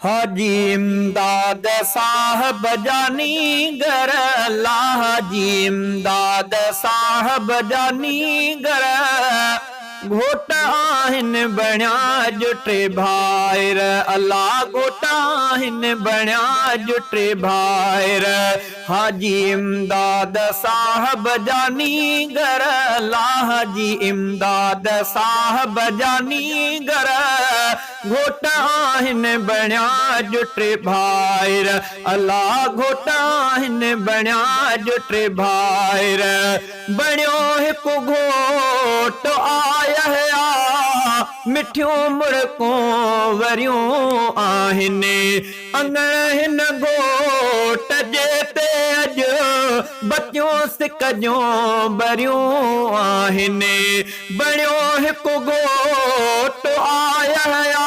حاجي امداد صاحب جا نينگر، الله حاجي امداد صاحب جا نينگر، گهوٽ آهن بڻيا اڄ ٽي ڀائر، الله گهوٽ آهن بڻيا اڄ ٽي ڀائر، حاجي امداد صاحب جا نينگر، الله حاجي امداد صاحب جا نينگر، گهوٽ آهن بڻيا اڄ ٽي ڀائر، الا گهوٽ آهن بڻيا اڄ ٽي ڀائر. بڻيو هڪ گهوٽ آ يحيٰ، مٺيون مرڪون وريون آهن. اڱڻ هن گهوٽ جي تي اڄ بتيون سڪ جون ٻريون آهن. بڻيو هڪ گهوٽ آ يحيٰ،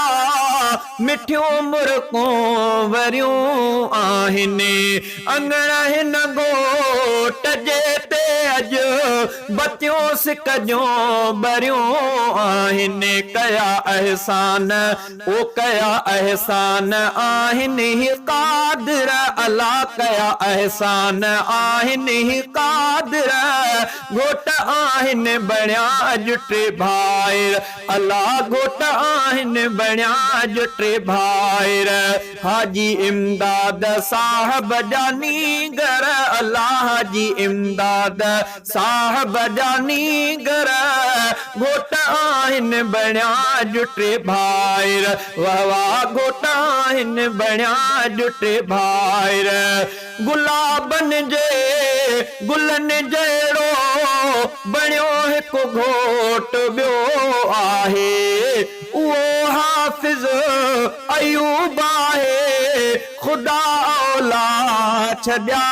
مٺيون مرڪون وريون آهن. اڱڻ هن گهوٽ جي تي اڄ بتيون سڪ جون ٻريون آهن. ڪيا احسان او ڪيا احسان آهن هي قادر الا ڪيا احسان آهن هي قادر گهوٽ آهن بڻيا اڄ ٽي ڀائر الا گهوٽ آهن بڻيا اڄ ٽي ڀائر حاجي امداد صاحب جا نينگر الا حاجي امداد صاحب جا نينگر گهوٽ آهن بڻيا اڄ ٽي ڀائر وه واه گهوٽ آهن بڻيا اڄ ٽي ڀائر گلابن جي گلن جهڙو بڻيو هڪ گهوٽ ٻيو آهي اهو حافظ ايوب آهي خدا اولاد ڇڏيا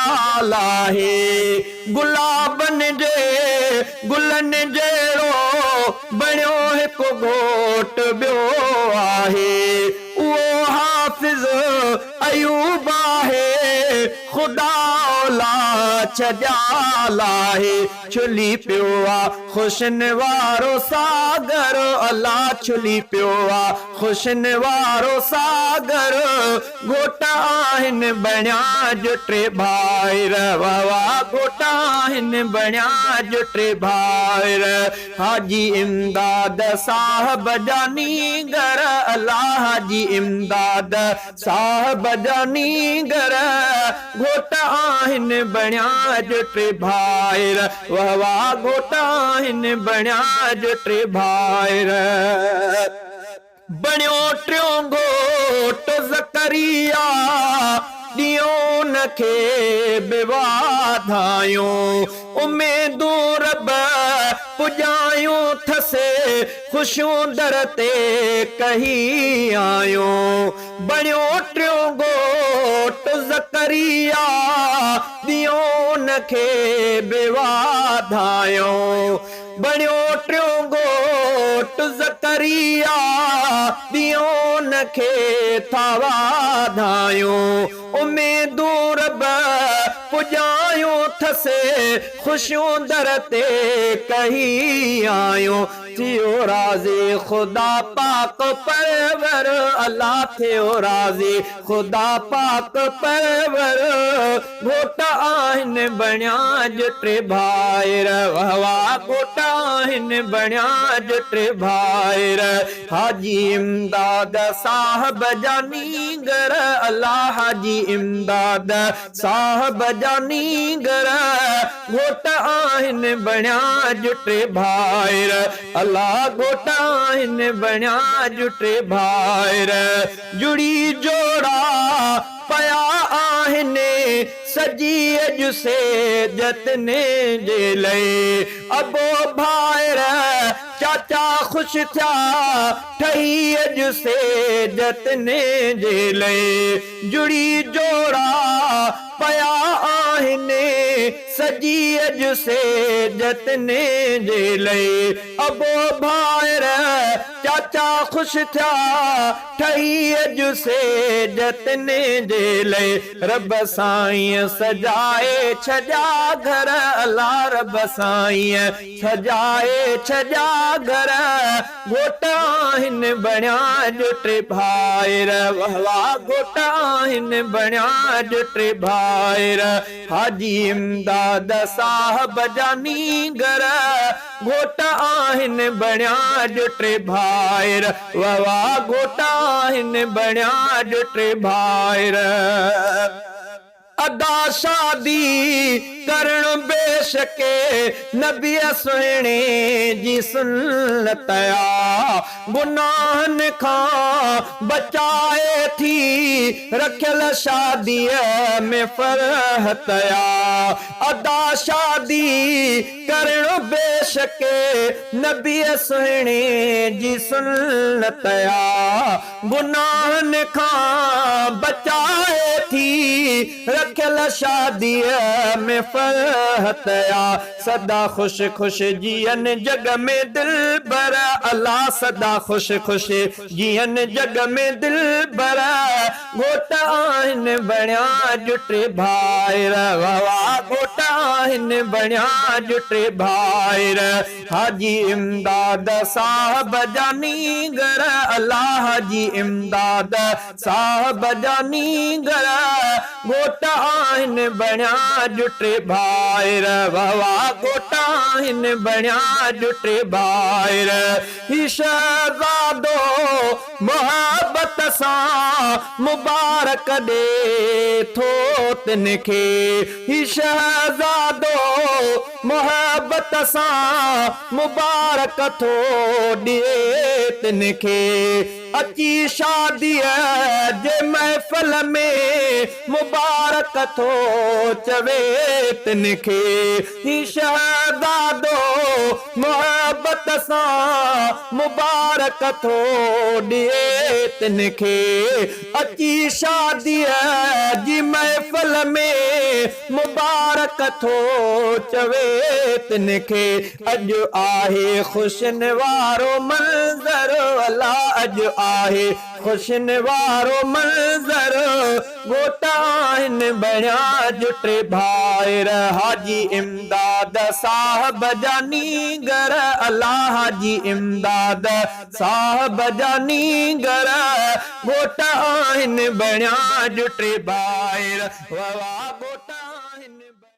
لاهي. گلابن جي گلن جهڙو بڻيو هڪ گهوٽ ٻيو آهي اهو حافظ ايوب آهي خدا اولاد ڇڏيا لاهي ڇلي پيو آ خوشين وارو ساگر الا ڇلي پيو آ خوشين وارو ساگر گهوٽ آهن بڻيا اڄ ٽي ڀائر واه واه گهوٽ آهن بڻيا اڄ ٽي ڀائر حاجي امداد صاحب جا نينگر الا حاجي امداد صاحب جا نينگر گهوٽ آهن بڻيا اڄ ٽي ڀائر واه واه گهوٽ آهن بڻيا اڄ ٽي ڀائر. بڻيو ٽيون گهوٽ زڪريا، ڏينهون ان کي به واڌايون. اميدون رب پڄايون ٿس، خوشيون در تي ڪهي آيون. بڻيو ٽيون گهوٽ زڪريا، ڏينهون ان کي به واڌايون. بڻيو ٽيون گهوٽ زڪريا، ڏينهون کي ٿا واڌايون. اميدون رب پڄايون ٿس، خوشيون در تي ڪهي آيون. ٿيو راضي خدا پاڪ پرور، الله ٿيو راضي خدا پاڪ پرور. گهوٽ آهن بڻيا اڄ ٽي ڀائر وه واه گهوٽ آهن بڻيا اڄ ٽي ڀائر حاجي امداد صاحب جا نينگر الا حاجي امداد صاحب جا نينگر گهوٽ آهن بڻيا اڄ ٽي ڀائر الا گهوٽ آهن بڻيا اڄ ٽي ڀائر جڙي جوڙا پيا آهن سڄي اڄ سي جتن جي لئي ابو ڀائر چاچا خوش ٿيا ٺهي اڄ سي جتن جي لئي جڙي جوڙا پيا آهن. سڄي اڄ سيج تنهن جي لئي. ابو ڀائر چاچا خوش ٿيا، ٺهي اڄ سيج تنهن جي لئي. رب سائينء سجائي ڇڏيا گهر، الله رب سائينء سجائي ڇڏيا گهر. گهوٽ آهن بڻيا اڄ ٽي ڀائر، واه واه گهوٽ آهن بڻيا اڄ ٽي ڀائر. حاجي امداد صاحب جا نينگر، گهوٽ آهن بڻيا اڄ ٽي ڀائر، واه واه گهوٽ آهن بڻيا اڄ ٽي ڀائر. ادا شادي ڪرڻ بيشڪ نبيء سهڻي جي سنت آ، گناهن کان بچائي ٿي رکيل شاديء ۾ فرحت آ. ادا شادي ڪرڻ بيشڪ نبيء سهڻي جي سنت آ. گناهن کان بچائي ٿي رکيل شاديء ۾ فرحت آ. سدا خوش خوش جيئن جڳ ۾ دلبر الا سدا خوش خوش جيئن جڳ ۾ دلبر گهوٽ آهن بڻيا اڄ ٽي ڀائر واھ واھ گهوٽ آهن بڻيا اڄ ٽي ڀائر حاجي امداد صاحب جا نينگر الا حاجي امداد صاحب جا نينگر گهوٽ آهن بڻيا اڄ ٽي ڀائر واھ واھ گهوٽ آهن بڻيا اڄ ٽي ڀائر هي شهزادو محبت سان مبارڪ ڏي ٿو تن کي هي شهزادو محبت سان مبارڪ ٿو ڏي تن کي اچي شاديء جي محفل ۾ مبارڪ ٿو چوي تن کي هي شهزادو محبت سان مبارڪ ٿو ڏي تن کي اچي شاديء جي محفل ۾ مبارڪ ٿو چوي تن کي اڄ آهي خوشين وارو منظر الا اڄ آهي خوشين وارو منظر ڳوٺ آهن بڻيا اڄ ٽي ڀائر حاجي امداد صاحب جا نينگر الا حاجي امداد صاحب جا نينگر ڳوٺ آهن بڻيا اڄ ٽي ڀائر ووا ڳوٺ.